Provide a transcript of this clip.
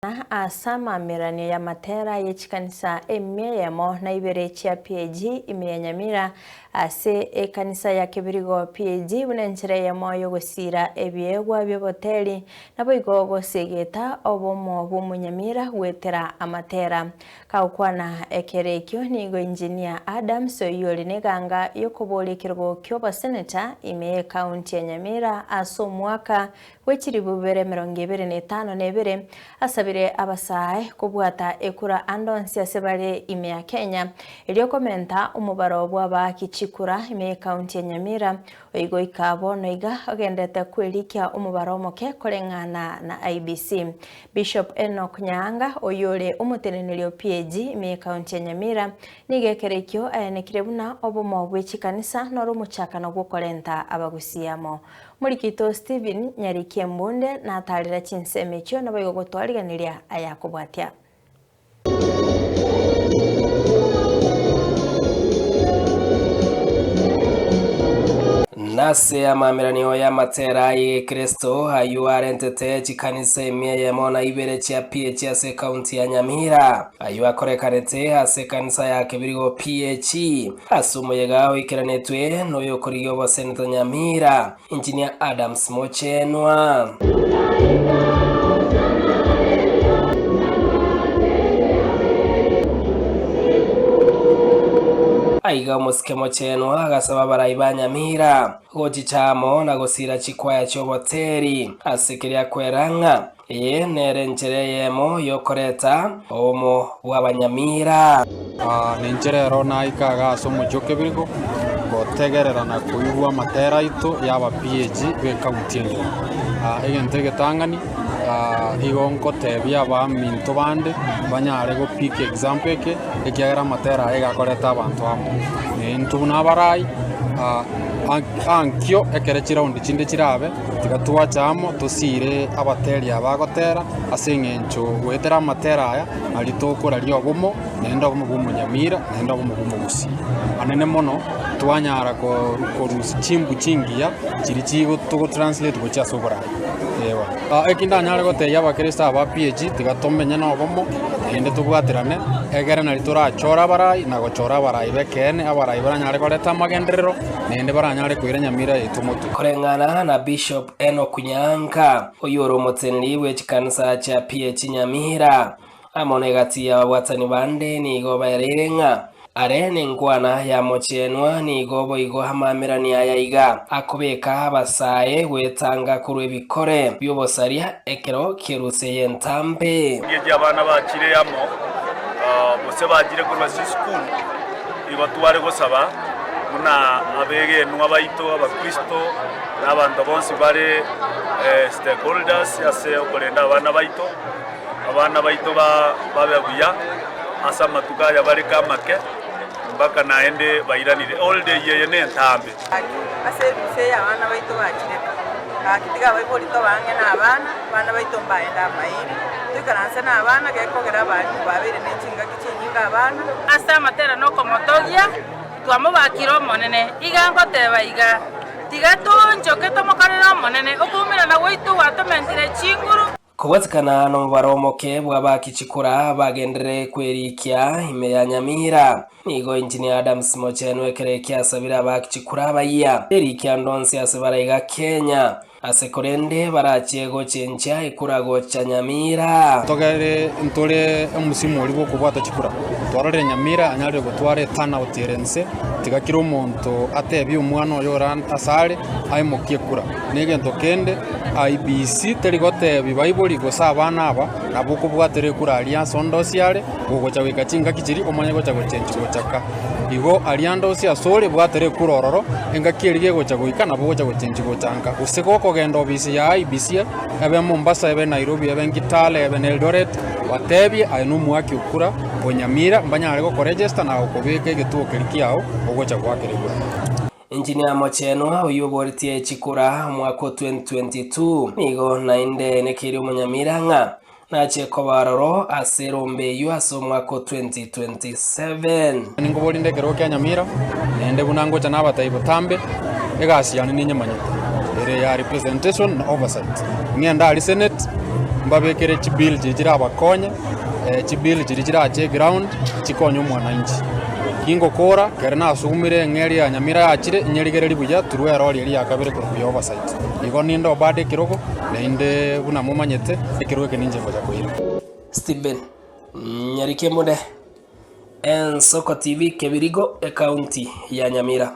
Ase amameranio y'amatera ye chikanisa emia eyemo na ibere chia PAG ime ya Nyamira ase ekanisa ya Kebirigo PAG buna enchera eyemo y'ogosiira ebiegwa bi'oboteri naboigo gosegeta obomo bw'omonyamira goetera amatera. Kagokwana ekero ekio nigo Engineer Adams oyio ore neganga y'okoboria ekerogo ki'oboseneta ime y'ecounty ya Nyamira ase omwaka bwe chilifu bibere emerongo ebere na etano na ebere, asabire abasae kobwata ekura ande onsi ase bare ime ya Kenya, erio komenta omobaro bw'abaaki chikura ime y'ecounty ya Nyamira, oyio goika bono iga ogenderete kwerikia omobaro omoke koreng'ana na IEBC. Bishop Enock Nyaanga, oyio ore omoteneneri o PAG ime y'ecounty ya Nyamira, nigo ekero ekio ayanekire buna obomo bwe chikanisa noro omochakano bw'okorenta abagusii amo. Morikito Stephen Nyarikia Embunde natarera chinsemo echio naboigo gotwariganiria ayakobwatia. Nase amaameranio y'amatera y'Egekristo ayio arentete chikanisa emia eyemo na ibere chia PAG ase ekaunti ya Nyamira, ayio akorekanete ase ekanisa ya Kebirigo PAG, Ase omoyega oikeranetwe noyokorigia oboseneta Nyamira, Engineer Adams Mochenwa. Aiga omosike Mochenwa agasaba abarai ba Nyamira gochicha amo na gosira chikwaya chi'oboteri ase keria kwera ng'a Eye nere enchera eyemo y'okoreta obomo bw'abanyamira. Ninche rero naika iga ase omochie o Kebirigo gotegerera na koigwa amatera aito y'aba PAG b'ecounty engima. Egento egetang'ani igo nkotebia abaminto bande banyare go pick example eke ekiagera amatera aya iga akoreta abanto amo. Intwe buna abarai ankio ekere chiraundi chinde chirabe. Tiga twache amo tosiire abateri aba bagotera, ase engencho goetera amatera aya aria tokoraria obomo, naende obomo bw'omonyamira, naende obomo bw'omogusii. Anene mono twanyara korusia chimbu chingiya chiria chigo togotranslate gochia ase oboraai. Eeh. Eki ndanyare gotebia abakristo aba PAG, tiga tomenye na obomo, naende tobwaterane, egere nario torachore abarai na gochora abarai b'ekeene, abarai baranyare koreta amagenderero, naende baranyare koira enyamira yaito motwe. Koreng'ana na Bishop Enock Nyanka, oyio ore omoteneneri bwe chikanisa chia PAG Nyamira, amo negati y'ababwatani bande nigo baereire ng'a are nenkwana ya mochenwa nigo boigo amamerani aya iga akobeka abasae gwetanga korwa ebikore bi'obosaria ekero ki'erusia y'entambe. Engencho abana bachire amo, gose bachire korwa ase esukuru, igo tware gosaba buna abegenwa baito abakristo na abanto bonsi bare stakeholders ase okorenda abana baito, abana baito babe buya ase amatuko aya bare kamake mpaka naende bairanire. Holiday eye nentambe. Ase erusa eye abana baito bachire ka, gaki tiga abaibori tobe ang'e na abana, abana baito mbaende amairi, toikaranse na abana gekogera abalimu babeire ne chingaki chinyinge abana. Ase amatera na okomotogia, twamobakire Omonene. Iga ngoteba iga, Tiga toonchoke tomokorere Omonene, okoumerana gwaito gwatomentire chinguru. Kobwatekana nomobaro omoke bw'abaaki chikura bagenderere kwerikia ime ya Nyamira, nigo Engineer Adams Mochenwa ekero ekio asabire abaaki chikura abayia berikia ndonsi ase baraiga Kenya. Ase korende barachie gochenchia ekura gocha Nyamira. Togere ntore omosimo oria bw'okobwata chikura. Twarorire Nyamira anyarire gotwara eturnout ere nse, tiga kera omonto atebie omwana oye ore asare aimokie ekura. Na egento kende, IEBC teri gotebia baibori gose abana aba nabo okobwatera ekura aria ase onde onsi are, gogocha goika chingaki chiria omanye gocha gochenchia gocha ka. Igo aria ande onsi asore bwatera ekura ororo, engaki eria gegocha goika nabo ogocha gochenchia gocha nka. Gose gokogenda obisi ya IEBC, ebe Mombasa, ebe Nairobi, ebe Kitale, ebe Eldoret, batebie aye nomoaki okura o Nyamira mbanyare gokoregister na gokobeka egetuo keria kiao ogocha goakera ekura. Engineer Mochenwa oyio oboretie chikura omwaka o 2022 nigo naende nekeire omonyamira ng'a nachie koba aroro ase erombe eyio ase omwaka o 2027. Ninkoborinde ekerogo kia Nyamira, naende buna ngocha nabatai botambe, egasi yane ninyemanyete, ere ya representation na oversight. Ng'ende aria senate, Mbabekere chibill chiria chirabakonye, chibill chiria chirache eground, chikonye omwananchi. Gingokora, ekero nasugumire eng'eria ya Nyamira yachire, inyerigererie buya through erori eria ya kabere korwa buya oversight. Igo ninde obade ekerogo, naende buna momanyete, ekerogo eke ninche ngocha koira. Stephen Nyarikemude, Ensoko TV, Kebirigo, Ekaunti ya Nyamira.